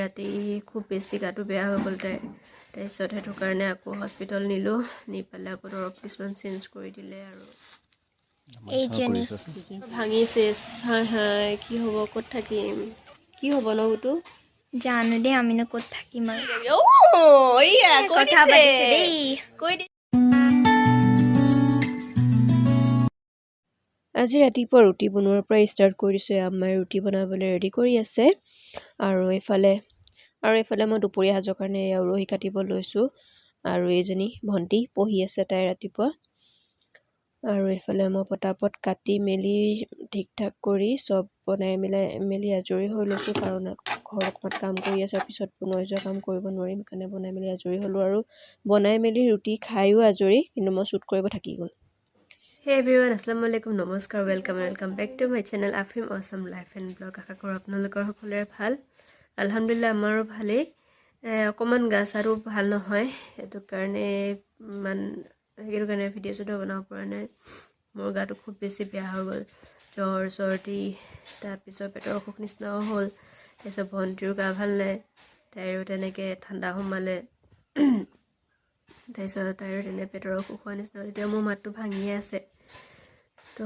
ৰাতি খুব বেছি গাটো বেয়া হৈ গ'ল তাইৰ। তাৰপিছত সেইটো কাৰণে আকৌ হস্পিটেল নিলোঁ, নি পেলাই আকৌ দৰৱ কিছুমান চেঞ্জ কৰি দিলে। আৰু এইজনী ভাঙি চেচ, হাই হাই, কি হ'ব, ক'ত থাকিম, কি হ'ব ন বুটু? জানো দেই, আমিনো ক'ত থাকিম আৰু। এইয়া কৈ কথা দিছে। পাতিছে দেই। কৈ দি। আজি ৰাতিপুৱা ৰুটি বনোৱাৰ পৰা ষ্টাৰ্ট কৰি দিছোঁ। আম্মাই ৰুটি বনাবলৈ ৰেডি কৰি আছে আৰু এইফালে মই দুপৰীয়া সাজৰ কাৰণে এয়া উৰহি কাটিব লৈছোঁ। আৰু এইজনী ভণ্টি পঢ়ি আছে তাই ৰাতিপুৱা। আৰু এইফালে মই পটাপট কাটি মেলি ঠিক ঠাক কৰি চব বনাই মিলাই মেলি আজৰি হৈ লৈছোঁ, কাৰণ ঘৰত অকণমান কাম কৰি আছে আৰু পিছত বনাই যোৱা কাম কৰিব নোৱাৰিম, সেইকাৰণে বনাই মেলি আজৰি হ'লোঁ। আৰু বনাই মেলি ৰুটি খায়ো আজৰি, কিন্তু মই শ্বুট কৰিব থাকি গ'ল। হে এভৰিৱান, আসসালামু আলাইকুম, নমস্কাৰ, welcome welcome back to my channel Afim awesome life and blog. আশা কৰোঁ আপোনালোকৰ সকলোৰে ভাল। আলহামদুলিল্লাহ, আমাৰো ভালেই। অকণমান গা চাৰো ভাল নহয়, সেইটো কাৰণে ভিডিঅ' চিডিঅ' বনাব পৰা নাই। মোৰ গাটো খুব বেছি বেয়া হৈ গ'ল, জ্বৰ, চৰ্দি, তাৰপিছত পেটৰ অসুখ নিচিনাও হ'ল। তাৰপিছত ভণ্টিৰো গা ভাল নাই, তাইৰো তেনেকৈ ঠাণ্ডা সোমালে, তাৰপিছত তাইৰো তেনে পেটৰ অসুখ হোৱা নিচিনা হ'ল। এতিয়া মোৰ মাতটো ভাঙিয়ে আছে। তো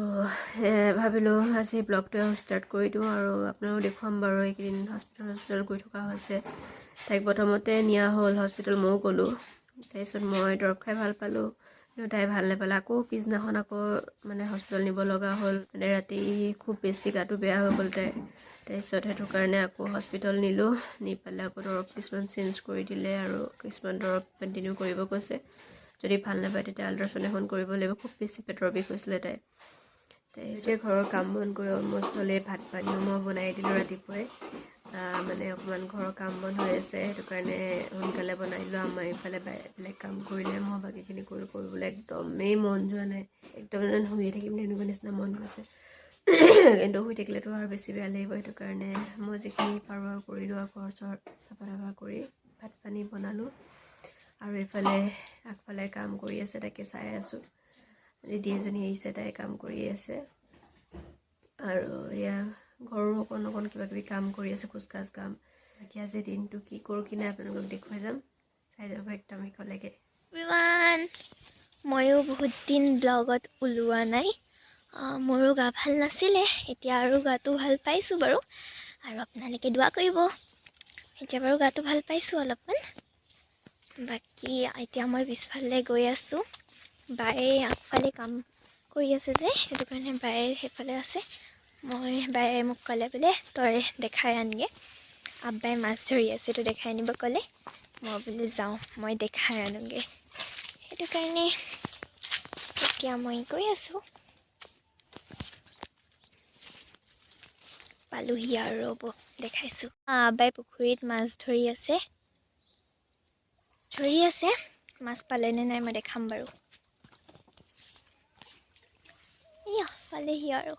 ভাবিলোঁ আজি ব্লগটো ষ্টাৰ্ট কৰি দিওঁ আৰু আপোনালোক দেখুৱাম বাৰু। এইকেইদিন হস্পিটেল হস্পিটেল গৈ থকা হৈছে। তাইক প্ৰথমতে নিয়া হ'ল হস্পিটেল, ময়ো গ'লোঁ। তাৰপিছত মই দৰৱ খাই ভাল পালোঁ, কিন্তু তাই ভাল নাপালে। আকৌ পিছদিনাখন আকৌ মানে হস্পিটেল নিব লগা হ'ল। মানে ৰাতি খুব বেছি গাটো বেয়া হৈ গ'ল তাইৰ। তাৰপিছত সেইটো কাৰণে আকৌ হস্পিটেল নিলোঁ, নি পেলাই আকৌ দৰৱ কিছুমান চেঞ্জ কৰি দিলে আৰু কিছুমান দৰৱ কণ্টিনিউ কৰিব কৈছে। যদি ভাল নাপায় তেতিয়া আল্ট্ৰাচাউণ্ড এখন কৰিব লাগিব। খুব বেছি পেটৰ বিষ হৈছিলে তাই। তাৰপিছত ঘৰৰ কাম বন কৰি অলমষ্ট হ'লেই, ভাত পানীও মই বনাই দিলোঁ ৰাতিপুৱাই। মানে অকণমান ঘৰৰ কাম বন হৈ আছে, সেইটো কাৰণে সোনকালে বনাই দিলোঁ। আমাৰ ইফালে বেলেগ কাম কৰিলে, মই বাকীখিনি কৰি কৰিবলৈ একদমেই মন যোৱা নাই। একদম যেন শুইয়ে থাকিম তেনেকুৱা নিচিনা মন গৈছে, কিন্তু শুই থাকিলেতো আৰু বেছি বেয়া লাগিব। সেইটো কাৰণে মই যিখিনি পাৰোঁ আৰু কৰিলোঁ আৰু ঘৰ চৰ চাফা তাফা কৰি ভাত পানী বনালোঁ। আৰু এইফালে আগফালে কাম কৰি আছে, তাকে চাই আছোঁ। দিদি এজনী আহিছে, তাই কাম কৰি আছে। আৰু এয়া ঘৰৰো অকণ অকণ কিবা কিবি কাম কৰি আছে, খোজকাজ কাম। বাকী আজি দিনটো কি কৰোঁ কি নাই আপোনালোকক দেখুৱাই যাম, চাই যাব একদম শেষলৈকে। এভৰিৱান, ময়ো বহুত দিন ব্লগত ওলোৱা নাই। মোৰো গা ভাল নাছিলে, এতিয়া আৰু গাটো ভাল পাইছোঁ বাৰু। আৰু আপোনালোকে দোৱা কৰিব, এতিয়া বাৰু গাটো ভাল পাইছোঁ অলপমান। বাকী এতিয়া মই পিছফালে গৈ আছোঁ। বায়ে আগফালে কাম কৰি আছে যে, সেইটো কাৰণে বায়ে সেইফালে আছে। মই বায়ে মোক ক'লে বোলে তই দেখাই আনগৈ, আব্বাই মাছ ধৰি আছে, তো দেখাই আনিব ক'লে। মই বোলো যাওঁ, মই দেখাই আনোগৈ। সেইটো কাৰণে এতিয়া মই গৈ আছোঁ। পালোহি আৰু, ৰ'ব দেখাইছোঁ। আব্বাই পুখুৰীত মাছ ধৰি আছে, ধৰি আছে মাছ। পালেনে নাই মই দেখাম বাৰু। ইয়া, পালেহি আৰু।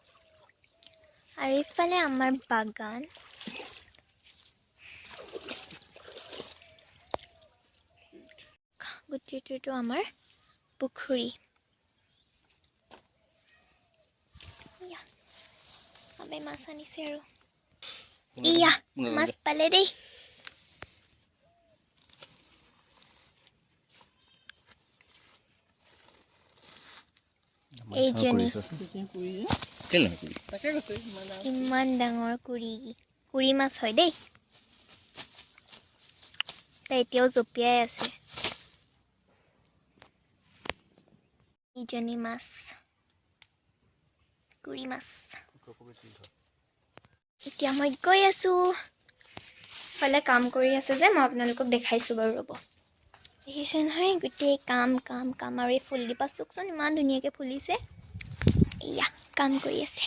আৰু ইফালে আমাৰ বাগান। গোটেইটোতো আমাৰ পুখুৰী। ইয়া, আব্বাই মাছ আনিছে আৰু ইয়া মাছ পালে দেই। এইজনী। ইমান ডাঙৰ কুৰি, কুৰি মাছ হয় দেই। তাই এতিয়াও জঁপিয়াই আছে। ইজনী মাছ, কুৰি মাছ। এতিয়া মই গৈ আছোঁ। ইফালে কাম কৰি আছে যে, মই আপোনালোকক দেখাইছোঁ বাৰু, ৰ'ব। দেখিছে নহয়, গোটেই কাম কাম কাম। আৰু এই ফুলকেইপাহ চাওকচোন, ইমান ধুনীয়াকৈ ফুলিছে। এয়া কাম কৰি আছে।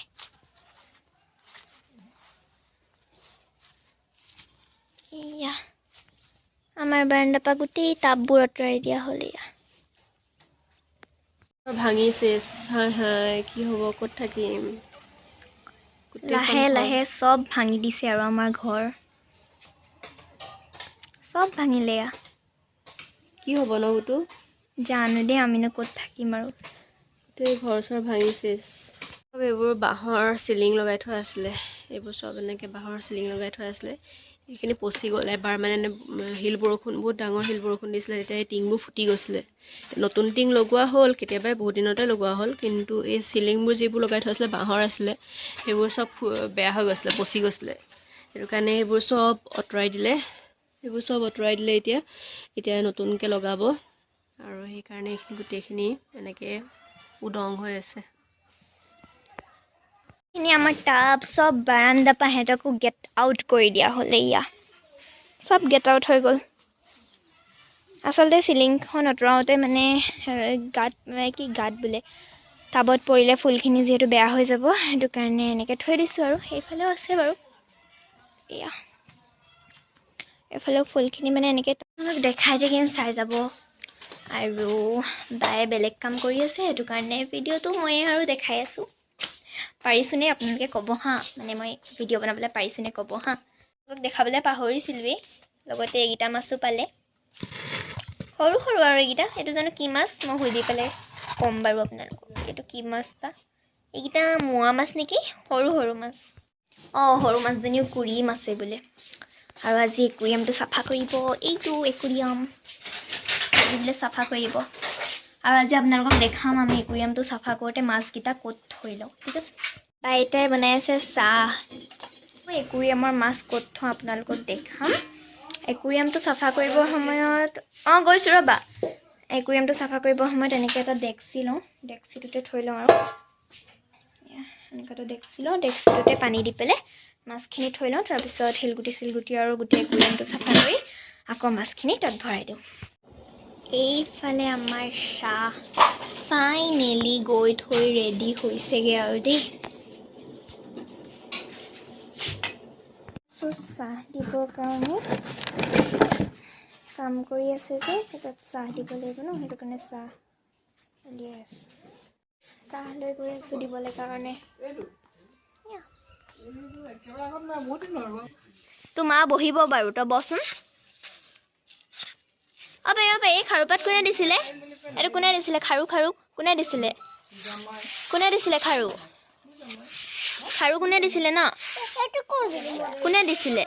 এয়া আমাৰ বাৰাণ্ডাৰ পৰা গোটেই টাববোৰ আঁতৰাই দিয়া হ'ল এয়া। ভাঙি চেচ, হাই হাই, কি হ'ব, ক'ত থাকিম, গোটেইখন লাহে ঘৰ। লাহে চব ভাঙি দিছে আৰু আমাৰ ঘৰ চব ভাঙিলে এয়া। কি হ'ব ন বুটু? জানো দেই, আমিনো ক'ত থাকিম আৰু। গোটেই ঘৰ চৰ ভাঙি চেচ। চব এইবোৰ বাঁহৰ চিলিং লগাই থোৱা আছিলে, এইবোৰ চব এনেকৈ বাঁহৰ চিলিং লগাই থোৱা আছিলে। এইখিনি পচি গ'ল। এবাৰ মানে শিল বৰষুণ, বহুত ডাঙৰ শিল বৰষুণ দিছিলে, তেতিয়া এই টিংবোৰ ফুটি গৈছিলে। নতুন টিং লগোৱা হ'ল কেতিয়াবাই, বহুত দিনতে লগোৱা হ'ল, কিন্তু এই চিলিংবোৰ যিবোৰ লগাই থৈছিলে বাঁহৰ আছিলে, সেইবোৰ চব বেয়া হৈ গৈছিলে, পচি গৈছিলে। সেইটো কাৰণে সেইবোৰ চব আঁতৰাই দিলে, সেইবোৰ চব আঁতৰাই দিলে। এতিয়া এতিয়া নতুনকৈ লগাব আৰু সেইকাৰণে এইখিনি গোটেইখিনি এনেকৈ উদং হৈ আছে। এইখিনি আমাৰ টাব চব বাৰাণ্ডা পৰা সিহঁতকো গেট আউট কৰি দিয়া হ'ল। এয়া চব গেট আউট হৈ গ'ল। আচলতে চিলিংখন আঁতৰাওঁতে মানে গাত কি গাত বোলে টাবত পৰিলে ফুলখিনি যিহেতু বেয়া হৈ যাব, সেইটো কাৰণে এনেকৈ থৈ দিছোঁ। আৰু সেইফালেও আছে বাৰু, এয়া এইফালেও ফুলখিনি মানে এনেকৈ আপোনালোক দেখাই থাকিম, চাই যাব। আৰু বায়ে বেলেগ কাম কৰি আছে, সেইটো কাৰণে ভিডিঅ'টো ময়ে আৰু দেখাই আছোঁ। পাৰিছোঁনে আপোনালোকে ক'ব হা, মানে মই ভিডিঅ' বনাবলৈ পাৰিছোঁনে ক'ব হা। আপোনালোকক দেখাবলৈ পাহৰিছিলোঁৱেই। লগতে এইকেইটা মাছো পালে, সৰু সৰু আৰু এইকেইটা। এইটো জানো কি মাছ, মই সুধি পেলাই ক'ম বাৰু আপোনালোকক এইটো কি মাছ বা। এইকেইটা মোৱা মাছ নেকি, সৰু সৰু মাছ। অঁ, সৰু মাছজনীও কুৰি মাছে বোলে। আৰু আজি একুৰিয়ামটো চাফা কৰিব, এইটো একুৰিয়াম আজি বোলে চাফা কৰিব। আৰু আজি আপোনালোকক দেখাম আমি একুৰিয়ামটো চাফা কৰোঁতে মাছকেইটা ক'ত থৈ লওঁ, ঠিক আছে। আইতাই বনাই আছে চাহ। মই একুৰিয়ামৰ মাছ ক'ত থওঁ আপোনালোকক দেখাম। একুৰিয়ামটো চাফা কৰিবৰ সময়ত, অঁ গৈছোঁ ৰ'বা, একুৰিয়ামটো চাফা কৰিবৰ সময়ত এনেকৈ এটা ডেক্সি লওঁ, ডেক্সিটোতে থৈ লওঁ। আৰু এনেকৈ এটা ডেক্সি লওঁ, ডেক্সিটোতে পানী দি পেলাই মাছখিনি থৈ লওঁ। তাৰপিছত শিলগুটি চিলগুটি আৰু গোটেই একুৰিয়ামটো চাফা কৰি আকৌ মাছখিনি তাত ভৰাই দিওঁ। এইফালে আমাৰ চাহ ফাইনেলি গৈ থৈ ৰেডি হৈছেগৈ আৰু দেই। চাহ দিবৰ কাৰণে কাম কৰি আছে যে, তাত চাহ দিব লাগিব ন, সেইটো কাৰণে চাহ উলিয়াই আছোঁ। চাহ লৈ গৈ আছোঁ দিবলৈ কাৰণে। তোৰ মা বহিব বাৰু, তই বচোন। অ বাই, অ বাই, এই খাৰুপাত কোনে দিছিলে? এইটো কোনে দিছিলে? খাৰু খাৰু কোনে দিছিলে? কোনে দিছিলে খাৰু? খাৰু কোনে দিছিলে ন? কোনে দিছিলে?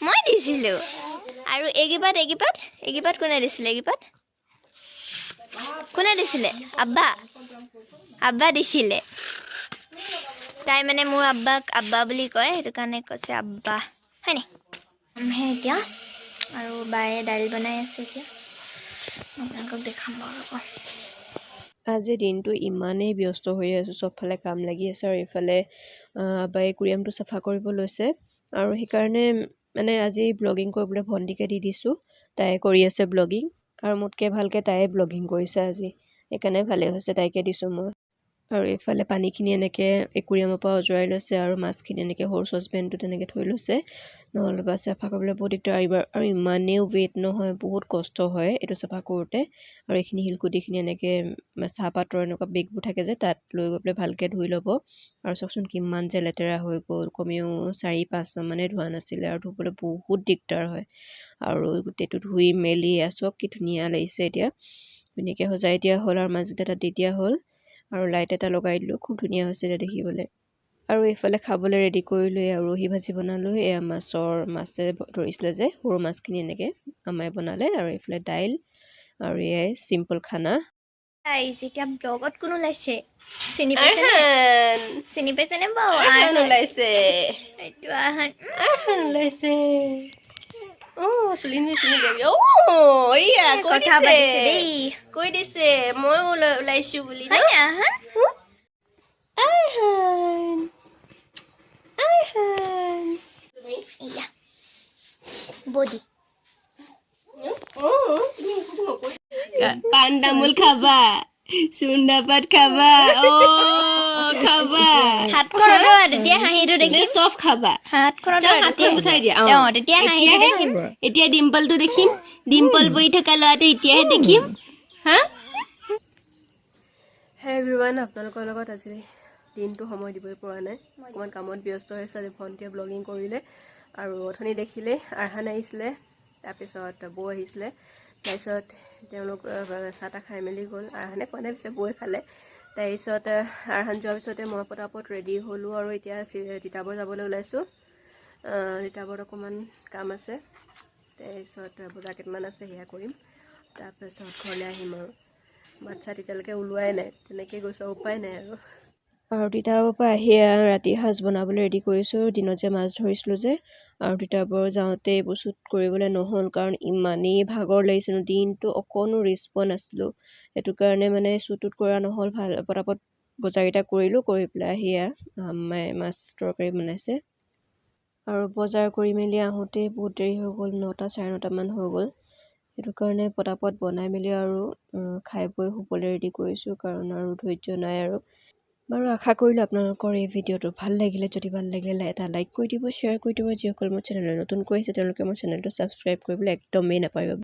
মই দিছিলোঁ। আৰু এইকেইপাত, এইকেইপাত, এইকেইপাত কোনে দিছিলে? এইকেইপাত কোনে দিছিলে? আব্বা, আব্বা দিছিলে। তাই মানে মোৰ আব্বাক আব্বা বুলি কয়, সেইটো কাৰণে কৈছে আব্বা, হয়নে? হে এতিয়া আৰু বায়ে দাইল বনাই আছে, এতিয়া আপোনালোকক দেখাম বাৰু। আজি দিনটো ইমানেই ব্যস্ত হৈ আছোঁ, চবফালে কাম লাগি আছে। আৰু এইফালে আব্বাই একুৰিয়ামটো চাফা কৰিব লৈছে আৰু সেইকাৰণে মানে আজি ব্লগিং কৰিবলৈ ভণ্টিকে দি দিছোঁ, তাই কৰি আছে ব্লগিং। আৰু মোতকৈ ভালকৈ তায়ে ব্লগিং কৰিছে আজি, সেইকাৰণে ভালেই হৈছে, তাইকে দিছোঁ মই। আৰু এইফালে পানীখিনি এনেকৈ একুৰিয়ামৰ পৰা আঁতৰাই লৈছে আৰু মাছখিনি এনেকৈ সৰু চচপেনটোত এনেকৈ থৈ লৈছে, নহ'লে বা চাফা কৰিবলৈ বহুত দিগদাৰ। আৰু ইমানেই ৱেইট নহয়, বহুত কষ্ট হয় এইটো চাফা কৰোঁতে। আৰু এইখিনি শিলগুটিখিনি এনেকৈ চাহপাতৰ এনেকুৱা বেগবোৰ থাকে যে, তাত লৈ গৈ পেলাই ভালকৈ ধুই ল'ব। আৰু চাওকচোন কিমান যে লেতেৰা হৈ গ'ল, কমেও 4-5 মাহ মানে ধোৱা নাছিলে আৰু ধুবলৈ বহুত দিগদাৰ হয়। আৰু গোটেইটো ধুই মেলি চাওক কি ধুনীয়া লাগিছে এতিয়া, ধুনীয়াকৈ সজাই দিয়া হ'ল আৰু মাছকেইটা তাত দি দিয়া হ'ল আৰু লাইট এটা লগাই দিলোঁ, খুব ধুনীয়া হৈছে এতিয়া দেখিবলৈ। আৰু এইফালে খাবলৈ ৰেডি কৰিলোঁ, এয়া উৰহি ভাজি বনালোঁ, এয়া মাছে ধৰিছিলে যে সৰু মাছখিনি এনেকৈ আমাই বনালে। আৰু এইফালে দাইল আৰু এয়াই চিম্পল খানা। এতিয়া ব্লগত কোন ওলাইছে চিনি পাইছেনে? চিনি পাইছেনে বাৰু? ওলাইছে। এইটো আৰহান। আৰহান ওলাইছে। অ' চুলিখিনি চুলি যাবি। অ' এইয়া কৈ কথা পাতিছে দেই, কৈ দিছে ময়ো ওলাইছো বুলি। হয়নে আৰহান? আৰহান, আৰহান। এয়া বডি। পাণ তামোল খাবা, চুন্দা পাত খাবা, অ খাবা। হাতখন আঁতৰা, তেতিয়া হাঁহিটো দেখিম। চব খাবা। হাতখন চব হাতখন গুচাই দিয়া। অ তেতিয়া হাঁহিটো দেখিম। এতিয়া ডিম্পলটো দেখিম, ডিম্পল পৰি থকা ল'ৰাটো এতিয়াহে দেখিম। হা হে এভৰিৱান, আপোনালোকৰ লগত আজি দিনটো সময় দিবই পৰা নাই, অকণমান কামত ব্যস্ত হৈ আছে। আজি ভণ্টিয়ে ব্লগিং কৰিলে আৰু অথনি দেখিলে আৰহান আহিছিলে, তাৰপিছত বৌ আহিছিলে, তাৰপিছত তেওঁলোক চাহ তাহ খাই মেলি গ'ল। আৰহানে খোৱা নাই পিছে, বৌয়ে খালে। তাৰপিছত আৰহান যোৱাৰ পিছতে মই পটাপট ৰেডি হ'লোঁ আৰু এতিয়া তিতাবৰ যাবলৈ ওলাইছোঁ। তিতাবৰত অকণমান কাম আছে, তাৰপিছত বজাৰ কেইটামান আছে, সেয়া কৰিম। তাৰপিছত ঘৰলৈ আহিম। আৰু মাত চাত এতিয়ালৈকে ওলোৱাই নাই, তেনেকেই গৈছোঁ আৰু উপায় নাই। আৰু তিতাবৰৰ পৰা আহি ৰাতিৰ সাজ বনাবলৈ ৰেডি কৰিছোঁ। দিনত যে মাছ ধৰিছিলোঁ যে, আৰু তিতাবৰ যাওঁতে এইবোৰ শ্বুট কৰিবলৈ নহ'ল, কাৰণ ইমানেই ভাগৰ লাগিছে ন, দিনটো অকণো ৰেষ্ট পোৱা নাছিলোঁ। সেইটো কাৰণে মানে শ্বুট কৰা নহ'ল। ভাল, পটাপট বজাৰকেইটা কৰিলোঁ, কৰি পেলাই আহি মায়ে মাছ তৰকাৰী বনাইছে। আৰু বজাৰ কৰি মেলি আহোঁতেই বহুত দেৰি হৈ গ'ল, 9টা 9:30মান হৈ গ'ল। সেইটো কাৰণে পটাপট বনাই মেলি আৰু খাই বৈ শুবলৈ ৰেডি কৰিছোঁ, কাৰণ আৰু ধৈৰ্য নাই। আৰু বাৰু, আশা কৰিলোঁ আপোনালোকৰ এই ভিডিঅ'টো ভাল লাগিলে। যদি ভাল লাগিলে এটা লাইক কৰি দিব, শ্বেয়াৰ কৰি দিব। যিসকল মোৰ চেনেললৈ নতুন কৰিছে, তেওঁলোকে মোৰ চেনেলটো ছাবস্ক্ৰাইব কৰিবলৈ একদমেই নাপাহৰিব।